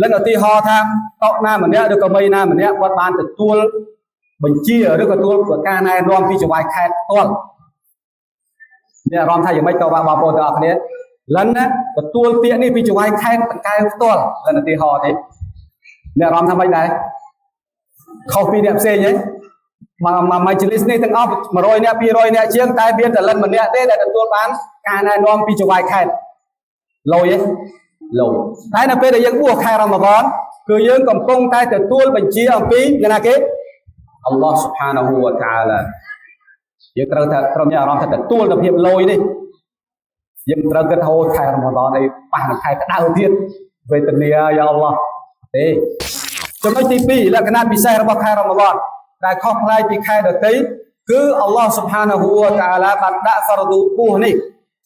លិនឧទាហរណ៍ថាតកណាម្នាក់ឬក៏មីណាម្នាក់គាត់បានទទួលបញ្ជាឬក៏ទទួលការណែនាំពីចៅហ្វាយខេត្តផ្ទាល់មានអារម្មណ៍ថាយ៉ាងម៉េចតបងប្អូនទាំងអស់គ្នាលិនណាទទួលពាក្យនេះពីចៅហ្វាយខេត្តតកែវផ្ទាល់លិនឧទាហរណ៍ទេមានអារម្មណ៍ថាម៉េចដែរខុសពីអ្នកផ្សេងហ៎មកមកមជ្ឈលិសនេះទាំងអស់100នាក់200នាក់ជាងតែមានតែលិនម្នាក់ទេដែលទទួលបានការណែនាំពីចៅហ្វាយខេត្តលយទេលយតែនៅពេលដែលយើងបួសខែរ៉ម៉ាដនគឺយើងកំពុងតែទទួលបញ្ជាអំពីនរណាគេអល់ឡោះស៊ុបហានាហ៊ូវតាអាឡាយើងត្រូវតែត្រូវមានអារម្មណ៍ថាទទួលនូវភាពលយនេះយើងត្រូវគិតហូខែរ៉ម៉ាដនអីប៉ះនឹងខែក្តៅទៀតវេទនាយ៉ាអល់ឡោះទេចំណុចទី2លក្ខណៈពិសេសរបស់ខែរ៉ម៉ាដនដែលខុសប្លែកពីខែដទៃគឺអល់ឡោះស៊ុបហានាហ៊ូវតាអាឡាបានដាក់ហ្វរឌូបួសនេះ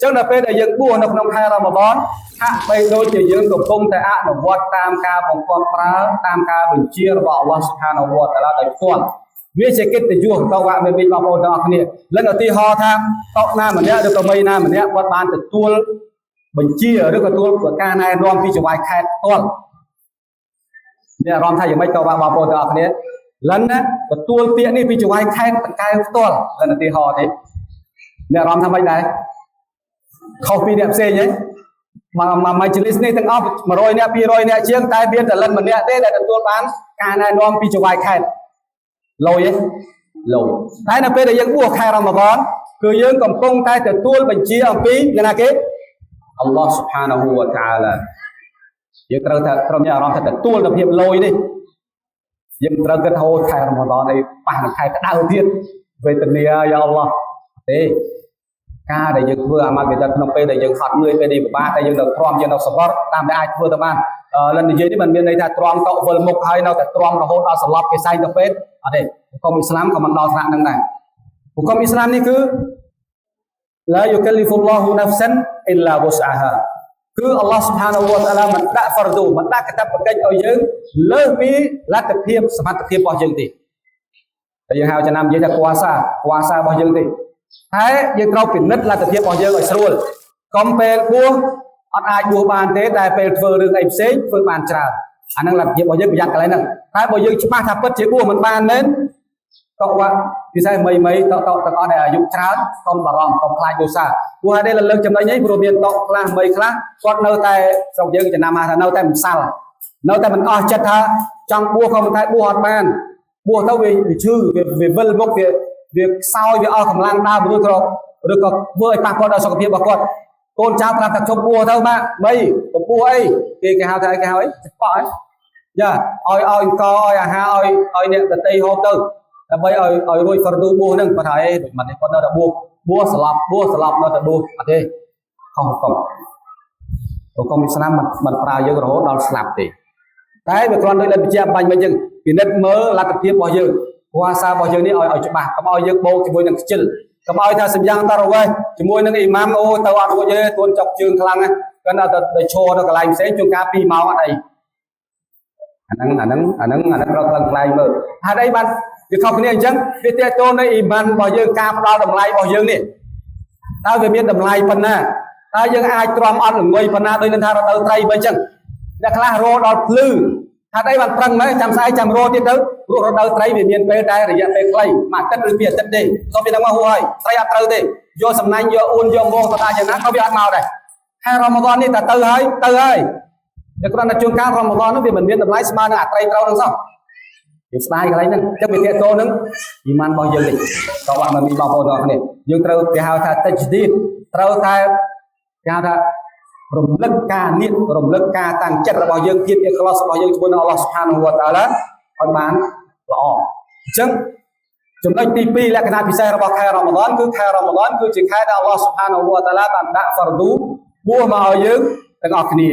ចឹងដល់ពេលដែលយើងបួសនៅក្នុងខែរ៉ម៉ាដនហាក់បីដូចជាយើងកំពុងតែអនុវត្តតាមការបង្គាប់ប្រើតាមការបញ្ជារបស់អល់ឡោះស៊ុបហានាហ៊ូវតាអាឡាដោយផ្ទាល់វាជាកិត្តិយសតវៈមេមីបងប្អូនទាំងអស់គ្នាលិនឧទាហរណ៍ថាតកណាម្នាក់ឬក៏មីណាម្នាក់គាត់បានទទួលបញ្ជាឬក៏ទទួលការណែនាំពីចៅហ្វាយខេត្តផ្ទាល់មានអារម្មណ៍ថាយ៉ាងម៉េចតបងប្អូនទាំងអស់គ្នាលិនណាទទួលពាក្យនេះពីចៅហ្វាយខេត្តតកែវផ្ទាល់លិនឧទាហរណ៍ទេមានអារម្មណ៍ថាម៉េចដែរខុសពីអ្នកផ្សេងហ៎មកមកមជ្ឈលិសនេះទាំងអស់100នាក់200នាក់ជាងតែមានតែលិនម្នាក់ទេដែលទទួលបានការណែនាំពីចៅហ្វាយខេត្តលយទេលយតែនៅពេលដែលយើងបួសខែរ៉ម៉ាដនគឺយើងកំពុងតែទទួលបញ្ជាអំពីនរណាគេអល់ឡោះស៊ុបហានាហ៊ូវតាអាឡាយើងត្រូវតែត្រូវមានអារម្មណ៍ថាទទួលនូវភាពលយនេះយើងត្រូវគិតហូខែរ៉ម៉ាដនអីប៉ះនឹងខែក្តៅទៀតវេទនាយ៉ាអល់ឡោះទេការដែលយើងធ្វើអាម៉ាត់វិដិតក្នុងពេលដែលយើងហត់នឿយពេលនេះពិបាកតែយើងនៅទ្រាំយើងនៅសបត់តាមដែលអាចធ្វើទៅបានលិននិយាយនេះមិនមានន័យថាទ្រាំតក់វិលមុខហើយនៅតែទ្រាំរហូតដល់សន្លប់គេសែងទៅពេទ្យអត់ទេហុកមអ៊ីស្លាមក៏មិនដល់ថ្នាក់នឹងដែរហុកមអ៊ីស្លាមនេះគឺឡាយូកលីហ្វុលឡោហ៊ូណាហ្វសិនអ៊ីឡាវុស្អាហាគឺអល់ឡោះស៊ុបហានាហ៊ូវតាអាឡាមិនដាក់ហ្វរឌូមិនដាក់កាតព្វកិច្ចឲ្យយើងលើសពីលទ្ធភាពសមត្ថភាពរបស់យើងទេតែយើងហៅចំណាំនិយាយថាគួសាគួសារបស់យើងទេតែយើងត្រូវពិនិត្យលទ្ធភាពរបស់យើងឲ្យស្រួលកុំពេលបួសអត់អាចបួសបានទេតែពេលធ្វើរឿងអីផ្សេងធ្វើបានច្រើនអាហ្នឹងលទ្ធភាពរបស់យើងប្រយ័ត្នកន្លែងហ្នឹងតែបើយើងច្បាស់ថាពិតជាបួសមិនបានមែនតវៈពិសេសមីមីតតទាំងអស់ដែលអាយុច្រើនកុំបារម្ភកុំខ្លាចដូសាព្រោះហេតុនេះលើកចំណុចនេះព្រោះមានតកខ្លះមីខ្លះគាត់នៅតែស្រុកយើងចំណាំថានៅតែមិនសាល់នៅតែមិនអស់ចិត្តថាចង់បួសក៏មិនតែបួសអត់បានបួសទៅវាឈឺវាវិលមុខវាខ្សោយវាអស់កម្លាំងដើមឬក៏ធ្វើឲ្យប៉ះពាល់ដល់សុខភាពរបស់គាត់កូនចៅប្រាប់ថាជប់បួសទៅម៉ាក់មីពពោះអីគេគេហៅថាអីគេហៅអីប៉ក់អីយ៉ាឲ្យអង្គឲ្យអាហារឲ្យអ្នកដតីហូបទៅដើម្បីឲ្យរួចហ្វរឌូបួសហ្នឹងគាត់ថាអីដូចមិនគាត់នៅតែបួសបួសស្លាប់បួសស្លាប់នៅតែបួសអត់ទេខុសហុកមហុកមអ៊ីស្លាមមិនប្រើយើងរហូតដល់ស្លាប់ទេតែវាគ្រាន់ដូចដែលបញ្ជាក់បាញ់មិញចឹងពិនិត្យមើលលទ្ធភាពរបស់យើងវ៉ាសារបស់យើងនេះឲ្យច្បាស់កុំឲ្យយើងបោកជាមួយនឹងខ្ជិលកុំឲ្យថាសម្យ៉ាងតារវេជាមួយនឹងអ៊ីម៉ាមអូទៅអត់រួចទេទួនចុកជើងខ្លាំងណាគាត់ទៅឈរនៅកន្លែងផ្សេងជួនកាល2ម៉ោងអត់អីអាហ្នឹងអាហ្នឹងអាហ្នឹងអាហ្នឹងត្រូវខ្លាំងខ្លាយមើលហេតុអីបានវាខុសគ្នាអញ្ចឹងវាតេតូននៃអ៊ីម៉ានរបស់យើងការផ្ដល់តម្លៃរបស់យើងនេះតើវាមានតម្លៃប៉ុណ្ណាតើយើងអាចទ្រាំអត់ល្ងុយប៉ុណ្ណាដូចនឹងថារដូវត្រីវិញអញ្ចឹងអ្នកខ្លះរដល់ភ្លឺហេតុអីបានប្រឹងមែនចាំស្អែកចាំរទៀតទៅព្រោះរដូវត្រីវាមានពេលតែរយៈពេលខ្លីមួយអាទិត្យឬពីរអាទិត្យទេក៏វានឹងមកហួសហើយត្រីអត់ត្រូវទេយកសំណាញ់យកអួនយកងងទៅដាក់យ៉ាងណាក៏វាអត់មកដែរខែរ៉ម៉ាដននេះតែទៅហើយទៅហើយតែគ្រាន់តែជួនកាលរ៉ម៉ាដននោះវាមិនមានតម្លៃស្មើនឹងអាត្រីត្រូវនឹងសោះវាស្ដាយកន្លែងហ្នឹងអញ្ចឹងវាទាក់ទងនឹងអ៊ីម៉ានរបស់យើងនេះក៏អត់មិនមានបងប្អូនទាំងអស់គ្នាយើងត្រូវគេហៅថាតិចឌីតត្រូវតែគេហៅថារំលឹកការនៀតរំលឹកការតាំងចិត្តរបស់យើងភាពអ៊ីខ្លាសរបស់យើងជាមួយនឹងអល់ឡោះស៊ុបហានហូវតាអាឡាឲ្យបានល្អអញ្ចឹងចំណុចទី2លក្ខណៈពិសេសរបស់ខែរ៉ម៉ាដនគឺខែរ៉ម៉ាដនគឺជាខែដែលអល់ឡោះស៊ុបហានហូវតាអាឡាបានដាក់ហ្វរឌូបួសមកឲ្យយើងទាំងអស់គ្នា